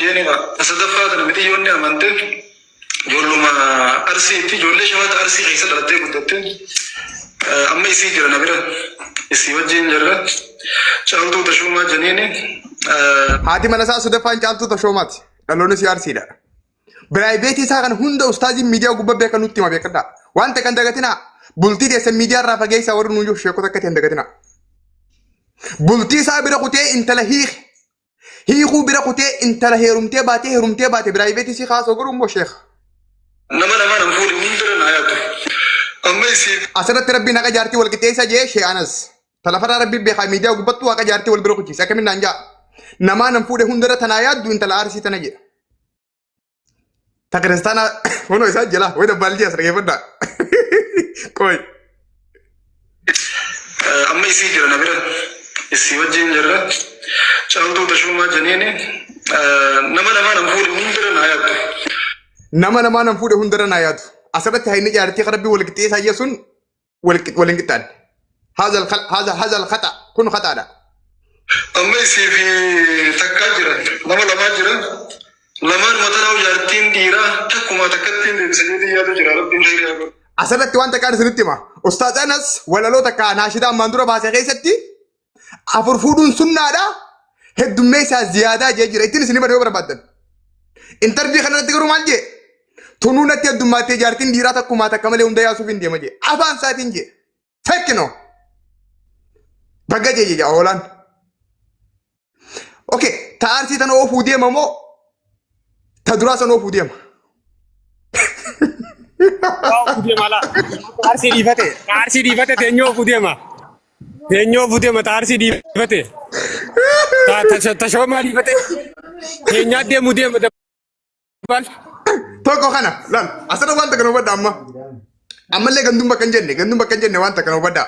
jeeni sadaffaa tana mixiyyoonni amante ijoolluma Arsiitti, ijoollee Shawaata Arsii keessa dhalattee guddatte. Amma isii jira na bira, isii wajjin jirra. Caaltuu Tashuumaa jeniini. Haati mana isaa sadaffaan Caaltuu Tashoomaati. Dhaloonni isii Arsiidha. Private isaa kana hunda ustaaziin miidiyaa gubbaa beekan nutti hima, beekadhaa. Wanta kan dagatinaa. Bultii teessan miidiyaa irraa fageessaa warri nuun jiru sheekota akka ta'e hin dagatinaa. Bultii isaa bira kutee intala hiike. Hiikuu bira kutee intala heerumtee baatee heerumtee baate private isii kaasoo godhu immoo sheeka. Nama namaa nan fuudhe hundira naa yaaddu. Amma isii Asirratti Rabbiin haqa jaartii wal qixxeessa jee shee Anas. Talafarraa Rabbiin beekaa, miidiyaa gubbattuu haqa jaartii wal bira kuchiise akkamiin naan jaa. Namaa nan fuudhe hundarra tanaa yaaddu intala Arsii tana jedha. Ta kiristaanaa kunoo isaan jala wayi dabbaalji as dhageeffadhaa. Qoy. Amma isii jira na bira, isii wajjin jirra. Caaltuu Tashuumaa jeniini. Nama namaa nan fuudhe hundira naa yaaddu. Nama namaa nan fuudhe hundarra naa yaadu. Asirratti hayni jaartii Rabbii wal qixxeessaa jee sun wal hin qixxaanne. Haza al khata kun khataadha. Amma isii fi takkaa jira, nama lamaa jira. Lamaan matanaa jaartiin dhiiraa takkumaa takkattiin deebisa jedhee yaadu jira. Rabbiin khayrii haa godhu. Asirratti waan takkaan isinitti hima. Ustaaz Anas walaloo takka naashidaa ammaan dura baase keessatti afur fuudhuun sunnaadha. Heddummeessaa ziyaadaa jee jira. Ittiin isin hima yoo barbaaddan. Interview kanarratti garuu maal jee? Tunuu natti heddummattee jaartiin dhiiraa takkumaa takka malee hunda yaasuuf hin deema jee. Afaan isaatiin jee. Fekkino. Bagga jee jee hoolaan. Okay, ta Arsii tana oofuu deema moo ta duraa sana oofuu deema? Oofuu deema laa. Arsii dhiifate. Arsii dhiifate teenyoo oofuu deema. Teenyoo oofuu deema ta Arsii dhiifate. Ta Tashoomaa dhiifate. Teenyaa deemuu deema dabbal. Tokko kana laal, asirra wanta kana hubadha amma. Ammallee gandun bakka hin jenne, gandun bakka hin jenne, wanta kana hubadha.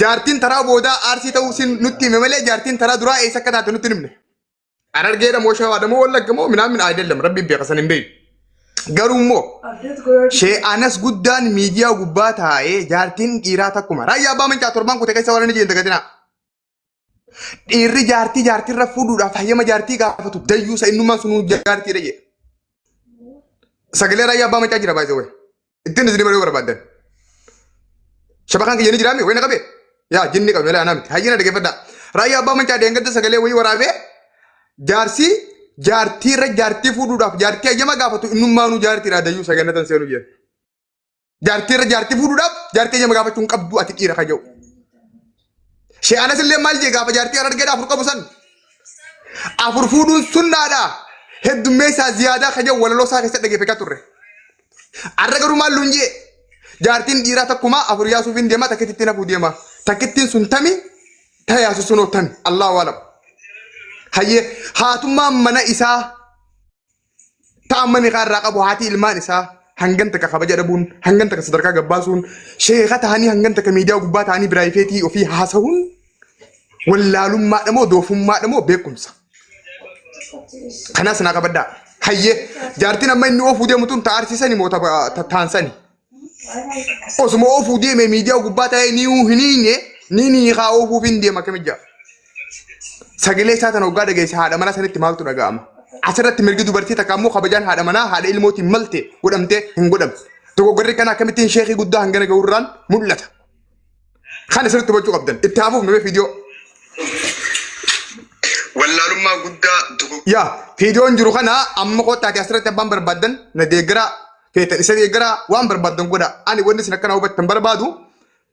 Jaartiin taraa boodaa Arsii ta'uu sin nutti hime malee jaartiin taraa duraa eessa akka taate nutti hin himne. Harargeedha moo Shawaadha moo Wallagga moo minaan min ayidallam, Rabbiin beeka, san hin beeku. Garuu immoo shee Anas guddaan miidiyaa gubbaa taa'ee jaartiin dhiiraa takkuma. Raayyaa Abbaa Mancaa torbaan kute keessa warra ni jeen dagatinaa. Dhiirri jaartii jaartiirra fuudhuudhaaf hayyama jaartii gaafatu dayyuusa, innummaan sunuu jaartiidha jedhe. Sagalee Raayyaa Abbaa Mancaa jira baay'ee wayi. Ittiin isin baruu barbaaddan. Shabakaan kiyya ni jiraami wayi na qabee? Yaa jinni qabe malee anaa miti. Hayyina dhaggeeffadhaa. Raayyaa Abbaa Mancaa deengadda sagalee wayii waraabee jaarsi jaartiirra jaartii fuudhuudhaaf jaartii hayyama gaafatu innummaanuu jaartiidha dayyuusa gannatan seenu jedhe. Jaartii irra jaartii fuudhuudhaaf jaartii hayyama gaafachuu hin qabdu ati dhiira kaja'u. Shee Anas illee maal jee gaafa jaartii Harargeedha afur qabu san? Afur fuudhuun sunnaadha. Heddummeessaa ziyaadaa kaja'u walaloo isaa keessatti dhaggeeffachaa turre. Arra garuu maal luun jee? Jaartiin dhiiraa takkumaa afur yaasuuf hin deema, takkittiin hafuu deema. Takkittiin sun tami, ta yaasu sunoo tami. Allahu alam. Hayyee, haatummaan mana isaa ta amma niqaa irraa qabu, haati ilmaan isaa hangan takka kabaja dhabuun, hangan takka sadarkaa gabbaasuun, sheeka ta'anii hangan takka miidiyaa gubbaa ta'anii private ofii haasahuun wallaalummaadha moo doofummaadha moo beekumsa? Kanaas naa qabaddaa. Hayyee, jaartiin amma inni oofuu deemu tun ta Arsiisani moo ta taansani? Osuma oofuu deeme miidiyaa gubbaa ta'ee ni hin hiine, ni niikaa oofuuf hin deema akkamitti jaa? Sagalee isaa tana hoggaa dhageesse haadha manaa sanitti maaltu dhaga'ama? Asirratti mirgi dubartii takka ammoo kabajaan haadha manaa haadha ilmootiin malte godhamtee hin godhamne. Dogoggorri kana akkamittiin sheekii guddaa hangana ga'urraan mul'ata? Kan asirratti hubachuu qabdan. Itti haafuuf namee viidiyoo. Wallaalummaa guddaa Yaa, viidiyoon jiru kana amma kottaati asirratti abbaan barbaaddan na deeggaraa, feetan isa deeggaraa, waan barbaaddan godha. Ani wanni isin akkana hubattan barbaadu,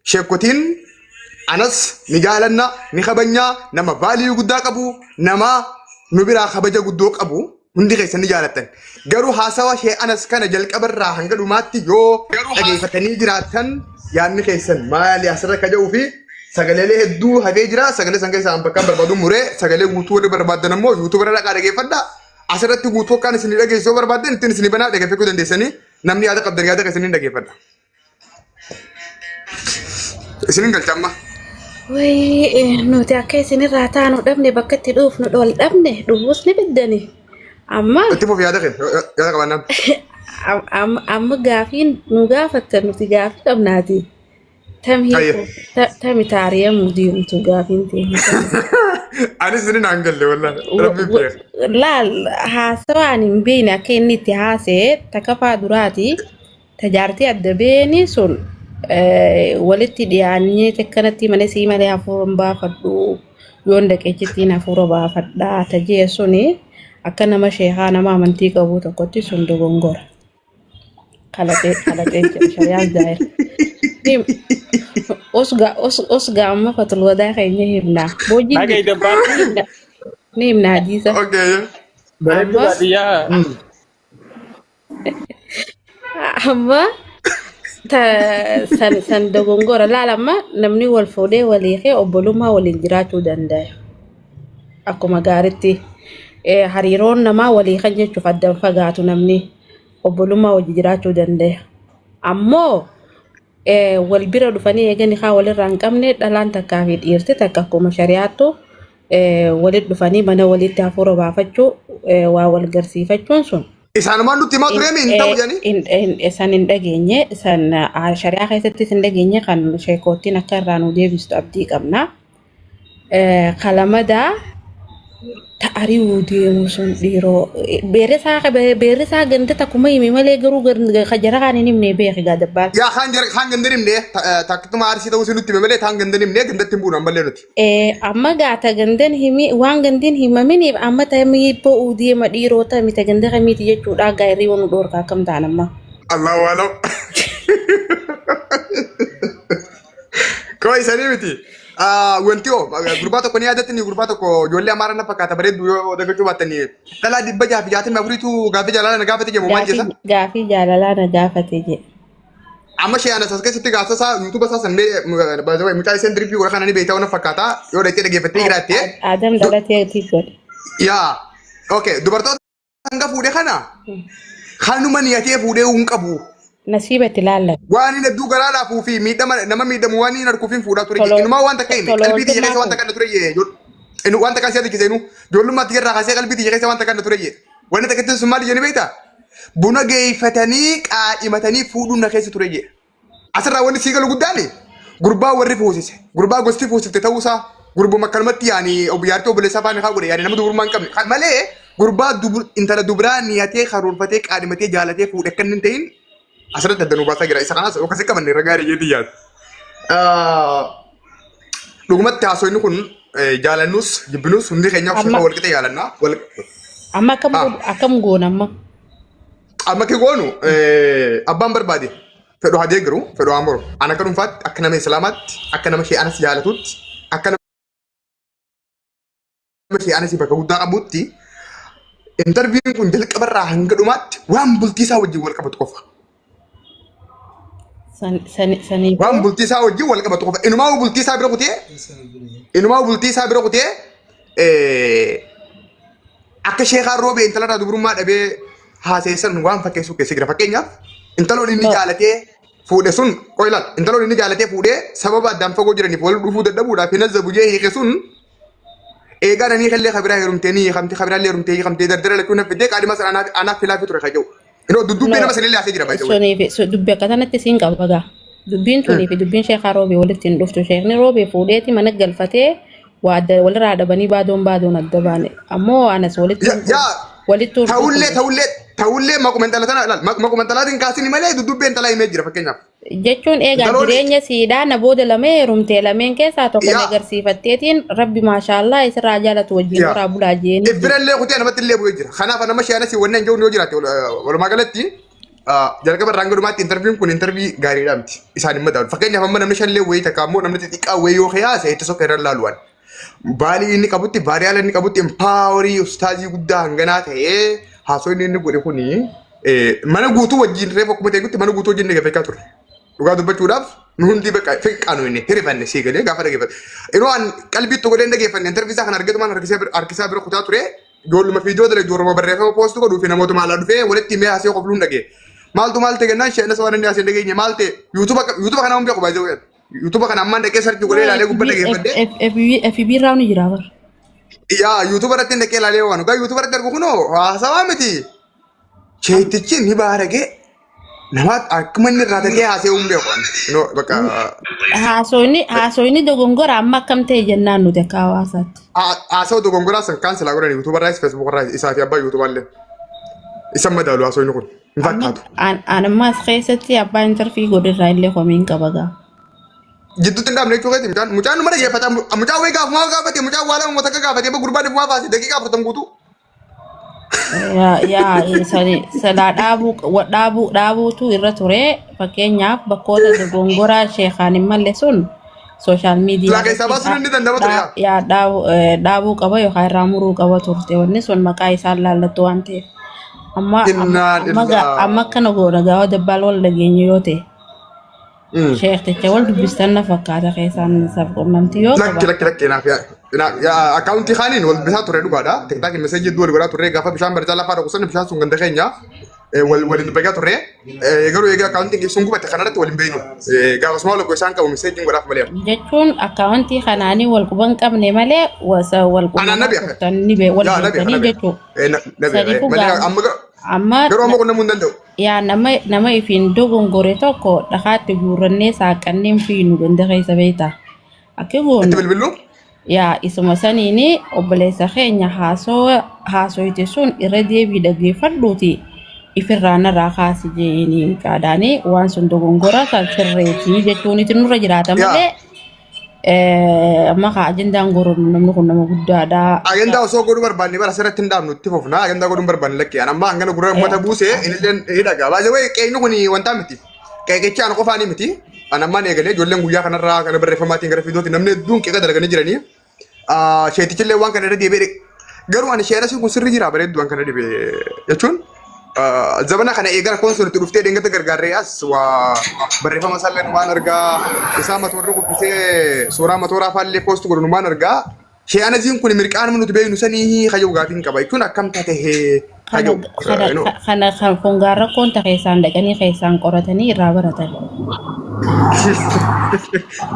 sheekotiin Anas ni jaalanna, ni kabajna, nama value guddaa qabu, nama nu biraa kabaja guddoo qabu, hundi keessan ni jaalattan. Garuu haasawa shee Anas kana jalqabarraa hanga dhumaatti yoo dhageeffatanii jiraattan yaadni keessan maali asirra ka jedhuu fi sagaleelee hedduu hafee jira. Sagalee san keessaa bakka barbaadu muree, sagalee guutuu warri barbaaddan ammoo YouTube irra dhaqaa dhageeffadhaa. Asirratti guutuu akkaan isin dhageessisuu barbaaddan ittiin isin banaa dhageeffachuu dandeessanii, namni yaada qabdan yaada keessan ni dhageeffadha. Isinin galcha amma. Wayii, nuti akka isinirraa taanu dhabne, bakka itti dhuufnu wal dhabne, dhufuus ni fiddani. Amma Itti fufi, yaada kee yaada qabaannaan. Amma gaafiin nu gaafattan, nuti gaafii qabnaati. Tami Hayya. Tami taariyamuu deemtu gaafiin teenya. Anis inni naan galle wallahi. Rabbi beeka. Laal, haasawaa ani hin beekne akka inni itti haasa'e takafaa duraati. Tajaartii adda beeni sun walitti dhiyaannee akkanatti mana sii malee hafuura hin baafadhu, yoon dhaqeechittiin hafuura baafadhaa tajee suni akka nama sheekaa nama amantii qabu tokkotti sun dogongora. Kalaqee kalaqee jira shariyaan zaahir. Osga osga amma fatul wadaa keenya himna. Boojiin Dhaga'i dabbaan. ni himna ni himna hadiisa. Okay. Bareedduu Amma baadiyyaa. Amma ta san san dogongora laal, amma namni wal fuudhee walii kee obbolummaa waliin jiraachuu danda'a. Akkuma gaaritti hariiroon namaa walii kan jechuuf addan fagaatu, namni obbolummaa wajji jiraachuu danda'a. Ammoo wal bira dhufanii eegani haa walirraa hin qabne, dhalaan takkaa fi dhiirti takka akkuma shari'aattu walitti dhufanii mana walitti hafuura baafachuu, waa wal garsiifachuun sun Isaanumaan nutti himaa turee hin ta'u jedhanii. San hin dhageenye, san shari'aa keessattis hin dhageenye. Kan sheekoottiin akka irraa nu deebistu abdii qabna. Kalamadaa ta'ari'uu deemu sun dhiiroo beerri isaa ganda takkuma hime malee garuu jara kaan hin himne beeki gaa dabbaan. Yaa kaan jara kaan gandan himne, takkituma Arsii ta'uu nutti hime malee taan gandan himne, gandatti hin buunu ammallee nuti. Amma gaata gandan himi waan gandin himaminiif amma tamii bo'uu deema dhiiroo tami ta ganda kamiiti jechuudha, gaa hirriba nu dhoorka akkam ta'an amma. Allahu alam. Koo isanii miti. Wanti hoo gurbaa tokko ni yaadattanii, gurbaa tokko ijoollee Amaaraa na fakkaata, bareeddu yoo dagachuu baattanii, dhalaa 664tu gaaffii jaalalaa na gaafate jedhamu maal jeessa? Gaafii jaalalaa na gaafate jedhe. Amma ishee anas as keessatti gaafsa YouTube isaa san mee mucaa isheen dirbii godha kana ni beektaa na fakkaata, yoo dhaqxee dhaggeeffattee jiraatte. Adam dhalatee godhe. Yaa, okay, dubartoota hanga fuudhe kana kanuma niyatee fuudhee hin qabu. Nasiiba itti laallata. Waan inni hedduu garaa laafuu fi miidhama nama miidhamu waan inni harkuuf hin fuudhaa ture. Tola- Inumaa waan takka hime tola qalbii tiyya keessa waan ooltummaa takka na ture jee. Inu waan takka si yaadachiise, inu ijoollummaa tiyya irraa kaasee qalbii tiyya keessa waan takka na ture jee. Wanni takka itti sun maal jennee beektaa? Buna geeffatanii qaadhimatanii fuudhuun na keessa ture jee. Asirraa wanni sii galu guddaan gurbaa warri fuusise, gurbaa gosti fuusifte ta'uusaa, gurbuma akkanumatti yaani yaartii obboleessaa faana haa godhe, yaani nama dubrummaa hin qabne malee gurbaa intala dubraa niyatee karoorfatee qaadhimatee jaalatee fuudhe akka inni hin ta'in asirratti adda nu baasaa jira. Isa kanaas akkasii qabanne irra gaarii jeetii yaadu. Dhugumatti haasofni kun jaalannus jibbinus hundi keenya Amma wal qixa jaalanna. Amma akkam akkam goona amma? Amma kee goonu abbaan barbaade fedhu haa deeggaru, fedhu haa moru. Ana akka dhuunfaatti, akka nama Islaamaatti, akka nama ishee anas jaalatutti, akka nama ishee anas bakka guddaa qabutti, interview'n kun jalqabarraa hanga dhumaatti waan bultii isaa wajjin wal qabatu qofa. Saniifuu Waan bultii isaa wajjin wal qabatu qofa. Inumaa bultii isaa bira kutee, inumaa bultii isaa bira kutee akka sheekaan roobee intalarraa dubrummaa dhabee haaseessan waan fakkeessuu keessa jira. Fakkeenyaaf intaloon inni No. jaalatee fuudhe sun qoy ilaal, intaloon inni jaalatee fuudhee sababa addaan fagoo jiraniif wal dhufuu dadhabuudhaaf hin azzabu jee hiike sun, eegaa nanii kallee kabiraa heerumtee ni hiikamte, kabiraallee heerumtee hiikamtee dardara lachuu na fiddee qaadhima sana anaaf filaafi ture kaja'u. Inoo duddubbee No. nama sanillee haasee jira baay'ee. Suniif dubbi akka sanatti siin qaba gaa. Dubbiin tunii fi dubbiin sheekaa roobee walitti hin dhuftu. Sheekni roobee fuudheeti mana galfatee waa adda walirraa dhabanii baadoon baadoon adda baane. Ammoo anas walitti Yaa walitti ta'ullee ta'ullee ta'ullee maquma intala tana ilaal, maquma intalaatiin kaasini malee dudubbee intalaa himee jira fakkeenyaaf. Jechuun eegaa jireenya siidhaa na booda lamee heerumtee lameen keessaa tokko na agarsiifatteetiin rabbi maashaallaa isirraa jaalatu wajjin horaa bulaa jeeni. Ibbirallee kutee namatti illee bu'ee jira. Kanaaf nama ishee anas wanni hin jiru yoo jiraate, walumaa galatti jalqaba irraa hanga dhumaatti interview'n kun interview gaariidha miti. Isaan hin madaalu. Fakkeenyaaf amma namni shanillee wayii takka ammoo namni xixiqqaa wayii yoo kiyaase itti sokka irra laaluwan. Baalii inni qabutti, baariyaala inni qabutti, empaawarii ustaazii guddaa hanganaa ta'ee haasoo inni inni godhe kuni mana guutuu wajjin reefa akkuma ta'e mana guutuu wajjin dhaggeeffachaa turre. Dhugaa dubbachuudhaaf nu hundi bakka fiqqaanu inni hirifanne sii galee gaafa dhaggeeffate. Yeroo an qalbii itti godheen dhaggeeffanne interview isaa kana argatumaan harkisaa bira kutaa ture. Ijoolluma fiidiyoo dalagu, ijoolluma barreeffama post godhuu fi namoota maalaa dhufee walitti himee haasee qofluun dhagee. Maaltu maal ta'e jennaan isheen waan inni haasee hin dhageenye maal ta'e, YouTube kana hundi beeku baay'ee. YouTube kana ammaan dhaqee search godhee ilaalee gubbaa dhaggeeffadhe. FB irraa ni jira bara. Yaa, YouTube irratti hin dhaqee ilaalee waan dhugaa YouTube irratti argu kunoo haasawaa miti. Sheetichi ni baaragee. Nama akkuma inni irraa ta'ee haasa'ee hin beeku. No, bakka Haasoyni dogongora amma akkam ta'e jennaan nuti akka hawaasaatti. Haasa'u dogongoraa san cancel godhan YouTube irraas, Facebook irraas, isaa fi abbaa YouTube illee. Isa madaalu haasoyni kun hin fakkaatu. An amma as keessatti abbaa interview godhirraa illee komiin qaba gaa. Jidduutti hin dhaabne jechuu keeti. Mucaan numa dhaggeeffata. Mucaan wayii gaafumaa gaafate, mucaan waa lama takka gaafate, gurbaan ifumaa baase daqiiqaa 40 guutuu. Yaa silaa dhaabuu dhaabuutu irra ture. Fakkeenyaaf, bakkoota dogongoraa sheekaan hin malle sun social media Silaa keessaa baasuun inni danda'ama ture yaa. Yaa, dhaabuu qaba yookaan irraa muruu qaba turte. Wanni sun maqaa isaan laallattu waan ta'eef. Amma Innaan illaa. Amma akkana goona, gaafa dabbaal wal dhageenyu yoo ta'e, sheekticha wal dubbistan na fakkaata, keessaan isaaf qunnamti yoo Lakki qaba. Lakki lakki, naaf yaa akkaawuntii kaaniin wal bisaa ture dhugaadha. TikTok message hedduu wal godhaa turre. Gaafa bishaan barjaa lafaa dhaqu sana, bishaan sun ganda keenya, wal waliin dubbachaa turre. Garuu egaa akkaawuntiin sun gubate kanarratti wal hin beeknu. Gaafasuma wal isaan qabu message godhaaf malee. Jechuun akkaawuntii kanaanii wal quban qabne malee wasa wal Anaan qunnama na beeka. turtan ni wal Yaa, na beeka, na beekanii beeka. jechuudha. Na beeka. Sadiifuu Malee gaa amma amma garuu amma qunnamuu hin danda'u. Yaa, nama ifiin dogongore tokko dhakaatti guurrannee saaqanneen fiinu ganda keessa beektaa. Akka Itti goonu bilbillu. Yaa, isuma saniini obboleessa keenya haasoo haasoyte sun irra deebii dhaggeeffadhuuti ifirraa narraa kaasi jeeni qaadaanii waan sun dogongora kan sirreessi jechuuniti nurra jiraata malee amma kaa ajandaan goronu namni kun nama guddaadha. Agandaa osoo godhuu barbaanne bara asirratti hin dhaabnu, itti fufna. Agandaa godhuu hin barbaanne, lakkee. An amma hangana gurra uummata buuse inillee ni dhagaa. Baay'ee wayii qeeyni kun wanta miti. Qeeqichi ana qofaanii miti. An ammaan eegalee ijoolleen guyyaa kanarraa kana barreeffamaatiin gara fiidootti namni hedduun qeeqa dalaganii jiranii. Sheetichillee waan kana irra deebi'ee, garuu ani sheerasiin kun sirri jira bareeddu waan kana dhibee jechuun zabana kana eegala koon sun itti dhuftee deengata gargaarree as waa barreeffama isaallee waan argaa, isaa matoorri kuffisee suuraa matooraa faallee post godhu waan argaa. Sheerasiin kun mirqaan nuti beeknu sanii kayyuu gaafiin qaba jechuun akkam tatehee Kana kayyuu. kana kana kan kun gaarra koonta keessaan dhaqanii keessaan qoratanii irraa baratan.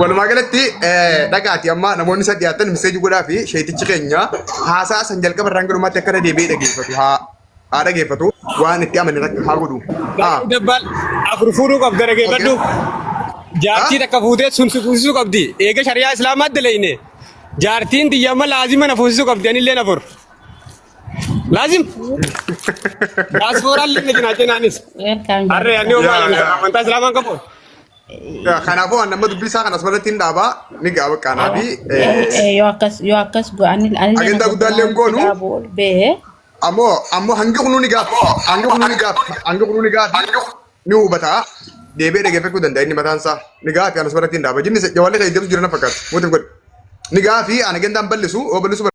Walumaa galatti dhagaati, amma namoonni isa dhiyaatan message godhaa fi sheetichi keenya haasaa san jalqaba irraan galumaatti akka irra deebi'ee dhageeffatu haa dhageeffatu, waan itti amane irratti haa godhu. Dabbaal afur fuudhuu qabda, dhageeffadhu. Jaartii takka fuutee sun si fuusisuu qabdi. Eega shari'aa islaamaa daleyne. Jaartiin tiyya amma laazima na fuusisuu qabdi, anilleen afur. Laazim. Diyaaspooraan illee cinaa cinaanis. Welcome. Harree ani homaa Yaa. amantaa islaamaan qabu. Kanaafuu an nama dubbii isaa kan asirratti hin dhaabaa ni ga'a bakka fi Yoo akkas go'anii Agendaa guddaa illee hin goonu. Bee ammoo hangi kunuu ni gaafa, hangi kunuu ni gaafa, hangi kunuu ni gaafa, ni hubata, deebi'ee dhageeffachuu danda'a. Inni mataan isaa ni gaafi, an asirratti hin dhaaba. Jinni jawaallee kan deemsu jira na fakkaata, mootiif godhe ni gaafi. An agendaan bal'isu yoo bal'isu.